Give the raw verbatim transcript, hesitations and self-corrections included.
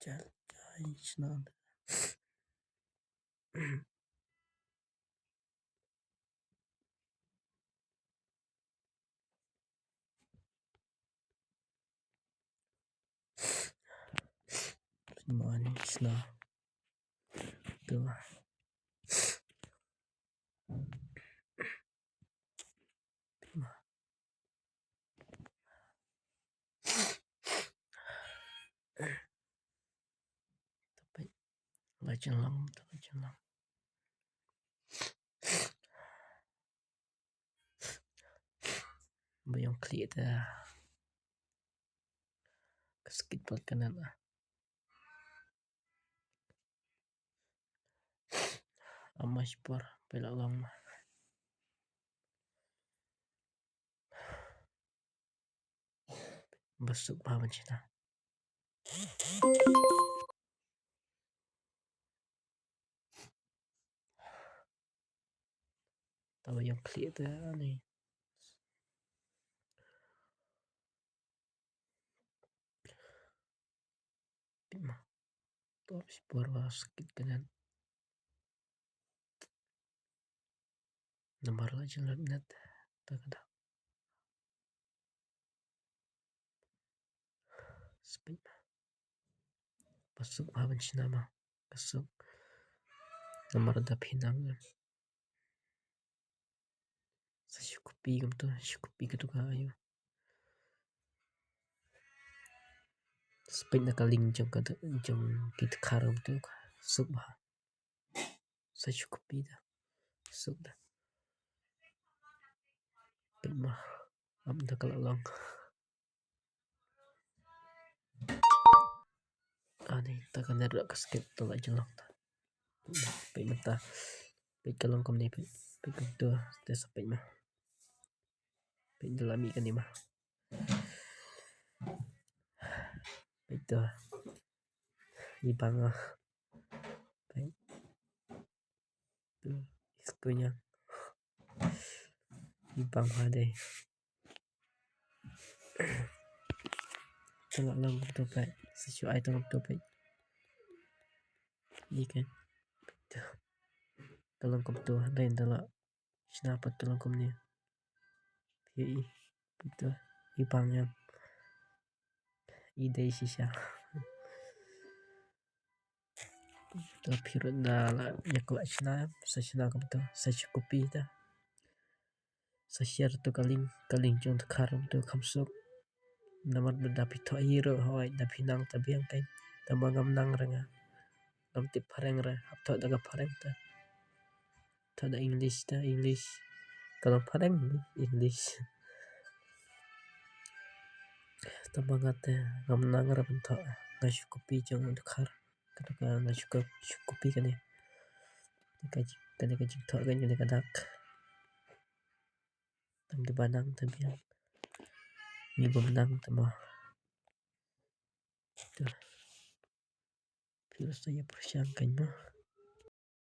Ai, shna. Shna, shna. Tu. Tapai. La jin long, la jin long. Ba ïong khlieh te. Ka skit pat ka nen ah. Ama shipor, peit la long ma. Ba suk bha ban shna. Tang ba ïong khlieh te ni. Pima. To shipor ba skit ka nen. Namar la jin lut net. Ta ka da. Spek. Ba suk bha ban shna ma. Ka suk. Namar da pynang. Sa shu copy kumto, shu copy kato ka ïoh. Spek na ka link jong ka, jong ki dkhar kumto ka suk bha. Sa shu copy da. Suk da. Peit ma. Am da ka la long. Ani, ta ka ner ka skit to la jin long ta. Peit mynta. Peit ka long kumne peit. Peit kumto, te sa peit ma. Peit da la mih kane ma. Peit to. I bang ah. Peit. To, i skunya. I bang ha dei. Tang la long kumto peit. Sa shu ai tang kumto peit. Ni kan. To. Ka long kumto, dei da la. Shna pat ka long kumne. Phi i. To. I bang ïa. I dei shisha. To phi ruh na la ïa ka la shna, sa shna kumto, sa shu copy ta. Sa share to ka link, ka link jong dkhar to kham suk. Namar ba da phi thoh hi ruh hooid da phi nang ta biang kein. Tangba ngam nang re nga. Ngam tip phareng re, hap thoh da ka phareng ta. Thoh da English ta, English. Ka long phareng English. Tangba nga te ngam nang re ban thoh. Nga shu copy jong u dkhar. Kata ka nga shu, shu copy kane. Kane ka, kane ka jingthoh kane, kane ka dak. Tang kiba nang te biang. Ngi bym nang te mo. To. Phi ruh sa ïa pyrshang kein mo.